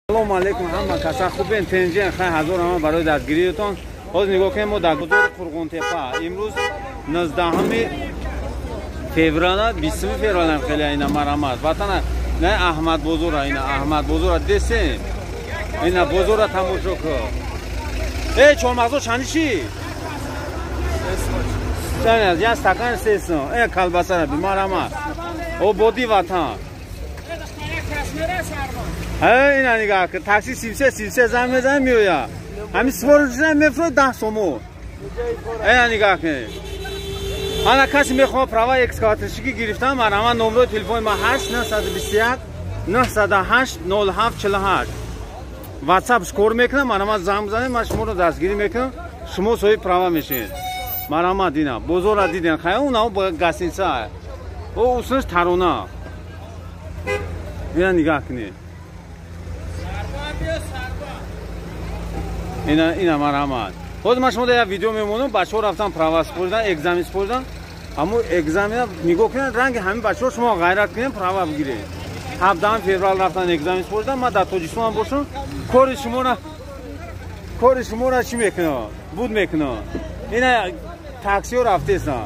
Салому алейкум, ҳама каса хубен, тенҷен, хай, ҳазор ҳама барои дастгириятон. Ҳозир нигоҳ кунем, мо дар бозори Қурғонтепа. Имрӯз 19 феврала, 20 февралам хеле ина марамат. Ватана на Аҳмад бозора, ина Аҳмад бозора десем. Ина бозора тамошо кун. Э, чормағзо чанд ши? Як стакан 3 сом. Э, колбасара би, марамат. Ободи ватан. Ина нигоҳ кун, такси 33 33 занг мезанад, меояд. Ҳамин сворҷа мефурод 10 сомон. Ина нигоҳ кунед. Ана касе мехоҳад права экскаваторщикӣ гирифтан, марҳамат, номрои телефони ма 8 921 908 07 48. Ватсап кор мекунам, марҳамат, занг бизанед, ман шуморо дастгирӣ мекунам, шумо соҳиби права мешавед. Марҳамат, ина бозора дидем, хай, унао гостиница, о усунаш тарона. Ина нигоҳ кунед. Ина, ина, марҳамат. Ҳозир ман шумо як видео мемонам, бачаҳо рафтан, права споридан, экзамен споридан. Ҳамун экзамена нигоҳ кунед, ранги ҳамин бачаҳо шумо ғайрат кунед, права бигиред. 17 феврал рафтан, экзамен споридан. Ман дар Тоҷикистон бошам, кори шуморо чӣ мекунам, буд мекунам. Ина таксиҳо рафтесан.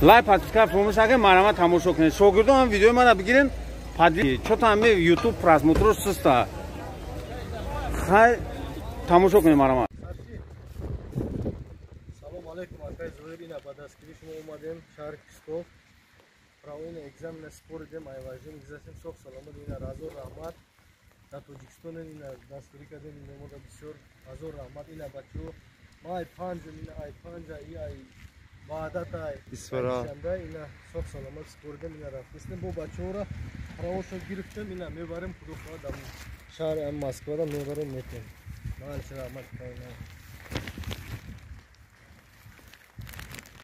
Лайк, подписка фаромӯш накунед, марҳамат, тамошо кунед. Шогирдон ҳам видеои мана бигирен. Чото ҳаме ютуб просмотрош суста. Хай, тамошо кунед, марҳамат. Салом алейкум, акай Зоир. Ина ба дастгирии шумо омадем шаҳри Кстов, правоина экзамена споридем, айважин гузаштем соҳ саломат. Ина ҳазор раҳмат, дар Тоҷикистон ина дастгирӣ кардем иномода, бисёр ҳазор раҳмат. Ина бачаҳо, ма ай панҷам, ина ай панҷа и ай ваъдатай ина соҳ саломат споридем, ина рафтистем бо бачаҳора, правошо гирифтем, ина мебарем, худо хоҳад, дар шаҳри Москвада мебарем, метем. Раҳмат.